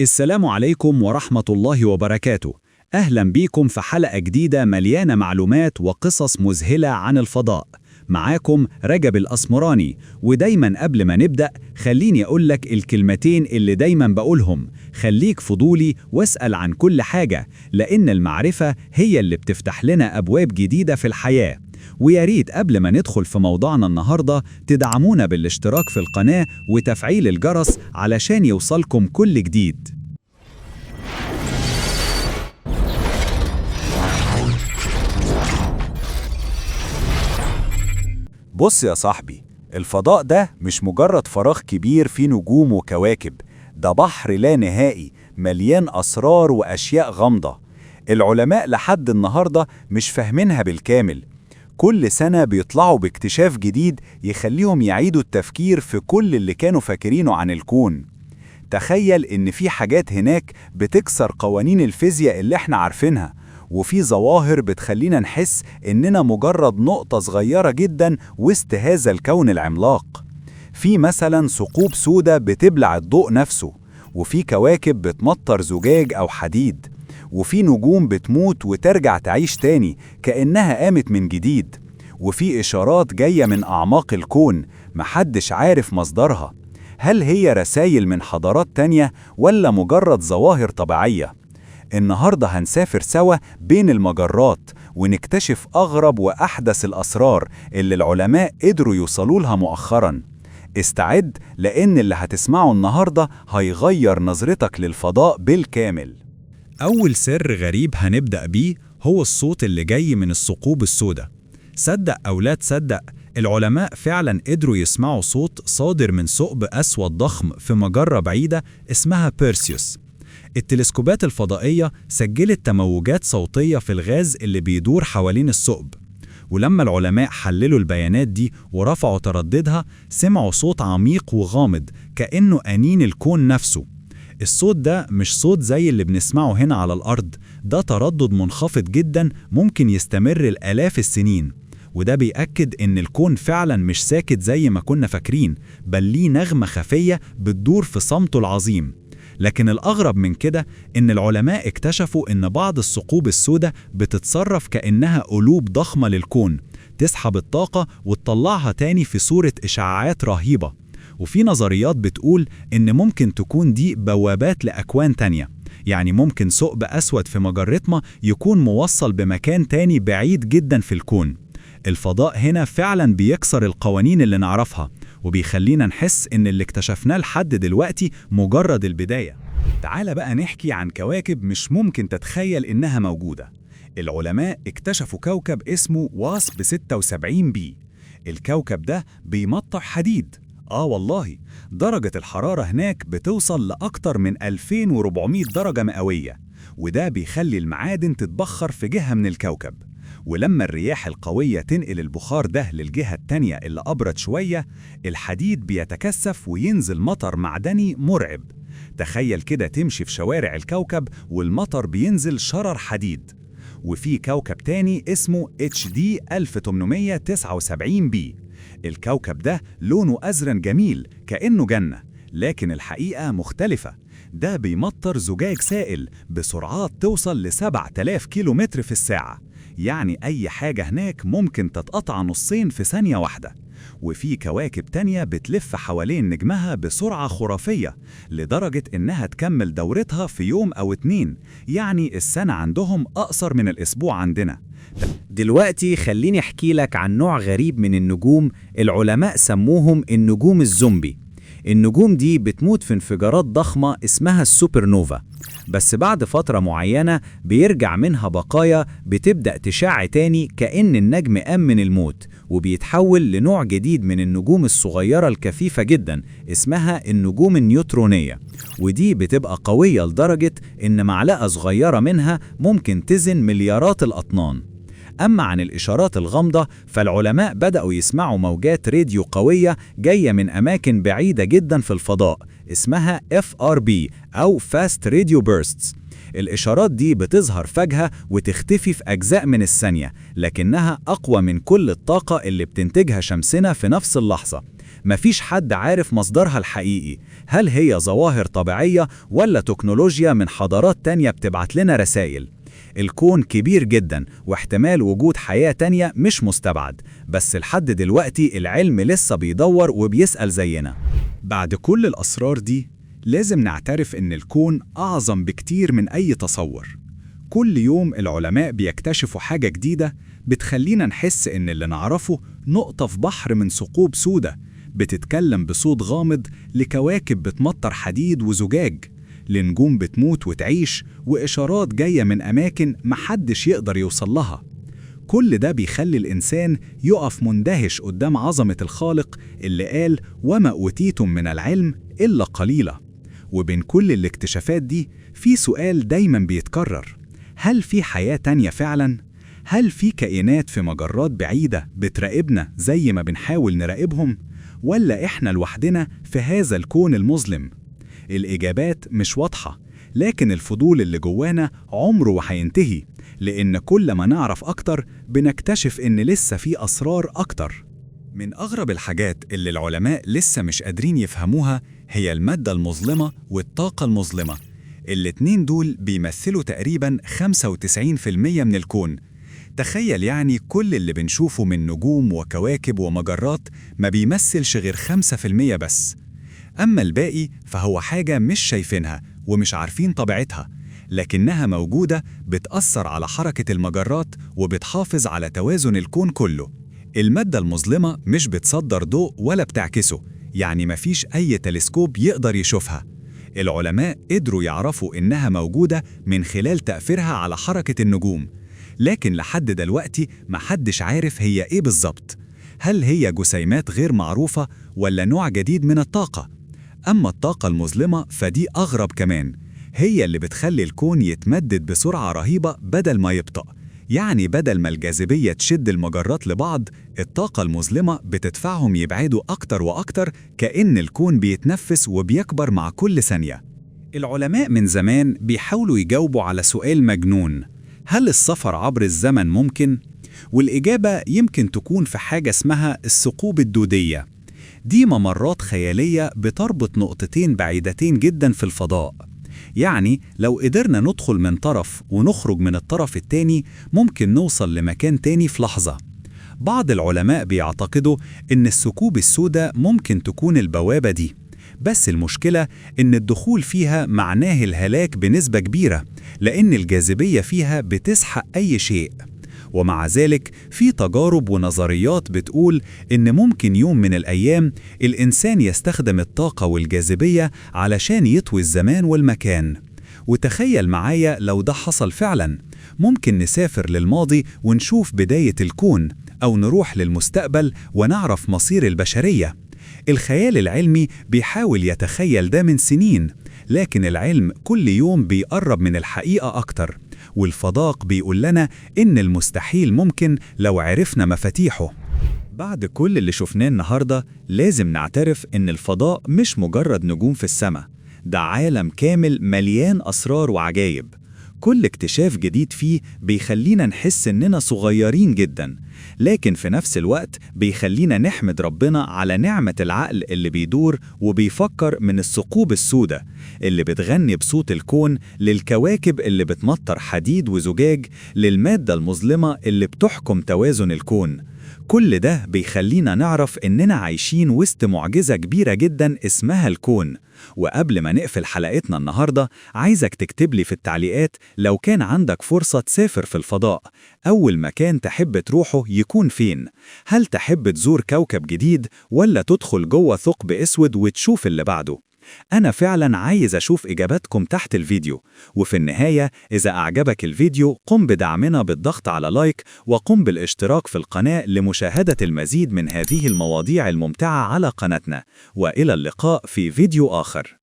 السلام عليكم ورحمة الله وبركاته. أهلا بيكم في حلقة جديدة مليانة معلومات وقصص مذهلة عن الفضاء. معاكم رجب الأسمراني، ودايما قبل ما نبدأ خليني أقولك الكلمتين اللي دايما بقولهم: خليك فضولي واسأل عن كل حاجة، لأن المعرفة هي اللي بتفتح لنا أبواب جديدة في الحياة. ويا ريت قبل ما ندخل في موضوعنا النهاردة تدعمونا بالاشتراك في القناة وتفعيل الجرس علشان يوصلكم كل جديد. بص يا صاحبي، الفضاء ده مش مجرد فراغ كبير فيه نجوم وكواكب، ده بحر لا نهائي مليان أسرار وأشياء غامضة. العلماء لحد النهاردة مش فاهمينها بالكامل. كل سنة بيطلعوا باكتشاف جديد يخليهم يعيدوا التفكير في كل اللي كانوا فاكرينه عن الكون. تخيل إن في حاجات هناك بتكسر قوانين الفيزياء اللي احنا عارفينها، وفي ظواهر بتخلينا نحس إننا مجرد نقطة صغيرة جدا وسط هذا الكون العملاق. في مثلا ثقوب سودة بتبلع الضوء نفسه، وفي كواكب بتمطر زجاج أو حديد، وفي نجوم بتموت وترجع تعيش تاني كأنها قامت من جديد، وفي إشارات جاية من أعماق الكون محدش عارف مصدرها. هل هي رسائل من حضارات تانية ولا مجرد ظواهر طبيعية؟ النهاردة هنسافر سوا بين المجرات ونكتشف أغرب وأحدث الأسرار اللي العلماء قدروا يوصلوا لها مؤخراً. استعد، لأن اللي هتسمعه النهاردة هيغير نظرتك للفضاء بالكامل. أول سر غريب هنبدأ بيه هو الصوت اللي جاي من الثقوب السوداء. صدق أو لا تصدق، العلماء فعلا قدروا يسمعوا صوت صادر من ثقب أسود ضخم في مجرة بعيدة اسمها بيرسيوس. التلسكوبات الفضائية سجلت تموجات صوتية في الغاز اللي بيدور حوالين الثقب، ولما العلماء حللوا البيانات دي ورفعوا ترددها سمعوا صوت عميق وغامض كأنه أنين الكون نفسه. الصوت ده مش صوت زي اللي بنسمعه هنا على الأرض، ده تردد منخفض جدا ممكن يستمر لآلاف السنين، وده بيأكد إن الكون فعلا مش ساكت زي ما كنا فاكرين، بل ليه نغمة خفية بتدور في صمته العظيم. لكن الأغرب من كده إن العلماء اكتشفوا إن بعض الثقوب السوداء بتتصرف كأنها قلوب ضخمة للكون، تسحب الطاقة وتطلعها تاني في صورة إشعاعات رهيبة. وفي نظريات بتقول إن ممكن تكون دي بوابات لأكوان تانية، يعني ممكن ثقب أسود في مجرتنا يكون موصل بمكان تاني بعيد جدا في الكون. الفضاء هنا فعلا بيكسر القوانين اللي نعرفها، وبيخلينا نحس إن اللي اكتشفناه لحد دلوقتي مجرد البداية. تعال بقى نحكي عن كواكب مش ممكن تتخيل إنها موجودة. العلماء اكتشفوا كوكب اسمه واسب 76 بي. الكوكب ده بيمطر حديد. آه والله، درجة الحرارة هناك بتوصل لأكتر من 2400 درجة مئوية، وده بيخلي المعادن تتبخر في جهة من الكوكب. ولما الرياح القوية تنقل البخار ده للجهة التانية اللي أبرد شوية، الحديد بيتكثف وينزل مطر معدني مرعب. تخيل كده تمشي في شوارع الكوكب والمطر بينزل شرر حديد. وفي كوكب تاني اسمه HD 1879 b. الكوكب ده لونه أزرق جميل كأنه جنة، لكن الحقيقة مختلفة. ده بيمطر زجاج سائل بسرعات توصل ل 7000 كيلومتر في الساعة، يعني أي حاجة هناك ممكن تتقطع نصين في ثانية واحدة. وفي كواكب تانية بتلف حوالين نجمها بسرعة خرافية لدرجة إنها تكمل دورتها في يوم أو اتنين، يعني السنة عندهم أقصر من الأسبوع عندنا. دلوقتي خليني أحكي لك عن نوع غريب من النجوم العلماء سموهم النجوم الزومبي. النجوم دي بتموت في انفجارات ضخمة اسمها السوبرنوفا، بس بعد فترة معينة بيرجع منها بقايا بتبدأ تشع تاني كأن النجم قام من الموت، وبيتحول لنوع جديد من النجوم الصغيرة الكثيفة جدا اسمها النجوم النيوترونية. ودي بتبقى قوية لدرجة إن معلقة صغيرة منها ممكن تزن مليارات الأطنان. أما عن الإشارات الغامضة فالعلماء بدأوا يسمعوا موجات راديو قوية جاية من أماكن بعيدة جدا في الفضاء اسمها FRB أو Fast Radio Bursts. الإشارات دي بتظهر فجأة وتختفي في أجزاء من الثانية، لكنها أقوى من كل الطاقة اللي بتنتجها شمسنا في نفس اللحظة. مفيش حد عارف مصدرها الحقيقي، هل هي ظواهر طبيعية ولا تكنولوجيا من حضارات تانية بتبعت لنا رسائل؟ الكون كبير جدا واحتمال وجود حياة تانية مش مستبعد، بس لحد دلوقتي العلم لسه بيدور وبيسأل زينا. بعد كل الأسرار دي لازم نعترف إن الكون أعظم بكتير من أي تصور. كل يوم العلماء بيكتشفوا حاجة جديدة بتخلينا نحس إن اللي نعرفه نقطة في بحر من ثقوب سودة بتتكلم بصوت غامض لكواكب بتمطر حديد وزجاج، لنجوم بتموت وتعيش، وإشارات جاية من أماكن محدش يقدر يوصل لها. كل ده بيخلي الإنسان يقف مندهش قدام عظمة الخالق اللي قال وما أوتيتم من العلم إلا قليلا. وبين كل الاكتشافات دي في سؤال دايما بيتكرر: هل في حياة تانية فعلا؟ هل في كائنات في مجرات بعيدة بتراقبنا زي ما بنحاول نراقبهم؟ ولا إحنا لوحدنا في هذا الكون المظلم؟ الإجابات مش واضحة، لكن الفضول اللي جوانا عمره وهينتهي، لأن كل ما نعرف أكتر بنكتشف إن لسه في أسرار أكتر. من أغرب الحاجات اللي العلماء لسه مش قادرين يفهموها هي المادة المظلمة والطاقة المظلمة. الاتنين دول بيمثلوا تقريباً 95% من الكون. تخيل يعني كل اللي بنشوفه من نجوم وكواكب ومجرات ما بيمثلش غير 5% بس. أما الباقي فهو حاجة مش شايفينها ومش عارفين طبيعتها، لكنها موجودة بتأثر على حركة المجرات وبتحافظ على توازن الكون كله. المادة المظلمة مش بتصدر ضوء ولا بتعكسه، يعني مفيش أي تلسكوب يقدر يشوفها. العلماء قدروا يعرفوا إنها موجودة من خلال تأثيرها على حركة النجوم، لكن لحد دلوقتي محدش عارف هي إيه بالظبط. هل هي جسيمات غير معروفة ولا نوع جديد من الطاقة؟ أما الطاقة المظلمة فدي أغرب كمان، هي اللي بتخلي الكون يتمدد بسرعة رهيبة بدل ما يبطأ. يعني بدل ما الجاذبية تشد المجرات لبعض، الطاقة المظلمة بتدفعهم يبعدوا أكتر وأكتر، كأن الكون بيتنفس وبيكبر مع كل ثانية. العلماء من زمان بيحاولوا يجاوبوا على سؤال مجنون: هل السفر عبر الزمن ممكن؟ والإجابة يمكن تكون في حاجة اسمها الثقوب الدودية. دي ممرات خيالية بتربط نقطتين بعيدتين جدا في الفضاء. يعني لو قدرنا ندخل من طرف ونخرج من الطرف التاني ممكن نوصل لمكان تاني في لحظة. بعض العلماء بيعتقدوا إن الثقوب السوداء ممكن تكون البوابة دي، بس المشكلة إن الدخول فيها معناه الهلاك بنسبة كبيرة، لأن الجاذبية فيها بتسحق أي شيء. ومع ذلك في تجارب ونظريات بتقول إن ممكن يوم من الأيام الإنسان يستخدم الطاقة والجاذبية علشان يطوي الزمان والمكان. وتخيل معايا لو ده حصل فعلا، ممكن نسافر للماضي ونشوف بداية الكون، أو نروح للمستقبل ونعرف مصير البشرية. الخيال العلمي بيحاول يتخيل ده من سنين، لكن العلم كل يوم بيقرب من الحقيقة أكتر، والفضاء بيقول لنا إن المستحيل ممكن لو عرفنا مفاتيحه. بعد كل اللي شفناه النهاردة لازم نعترف إن الفضاء مش مجرد نجوم في السماء، ده عالم كامل مليان أسرار وعجايب. كل اكتشاف جديد فيه بيخلينا نحس إننا صغيرين جدا، لكن في نفس الوقت بيخلينا نحمد ربنا على نعمة العقل اللي بيدور وبيفكر من الثقوب السوداء اللي بتغني بصوت الكون، للكواكب اللي بتمطر حديد وزجاج، للمادة المظلمة اللي بتحكم توازن الكون. كل ده بيخلينا نعرف إننا عايشين وسط معجزة كبيرة جدا اسمها الكون. وقبل ما نقفل حلقتنا النهاردة، عايزك تكتب لي في التعليقات لو كان عندك فرصة تسافر في الفضاء، أول مكان تحب تروحه يكون فين؟ هل تحب تزور كوكب جديد ولا تدخل جوه ثقب أسود وتشوف اللي بعده؟ أنا فعلاً عايز أشوف إجاباتكم تحت الفيديو. وفي النهاية إذا أعجبك الفيديو قم بدعمنا بالضغط على لايك، وقم بالاشتراك في القناة لمشاهدة المزيد من هذه المواضيع الممتعة على قناتنا. وإلى اللقاء في فيديو آخر.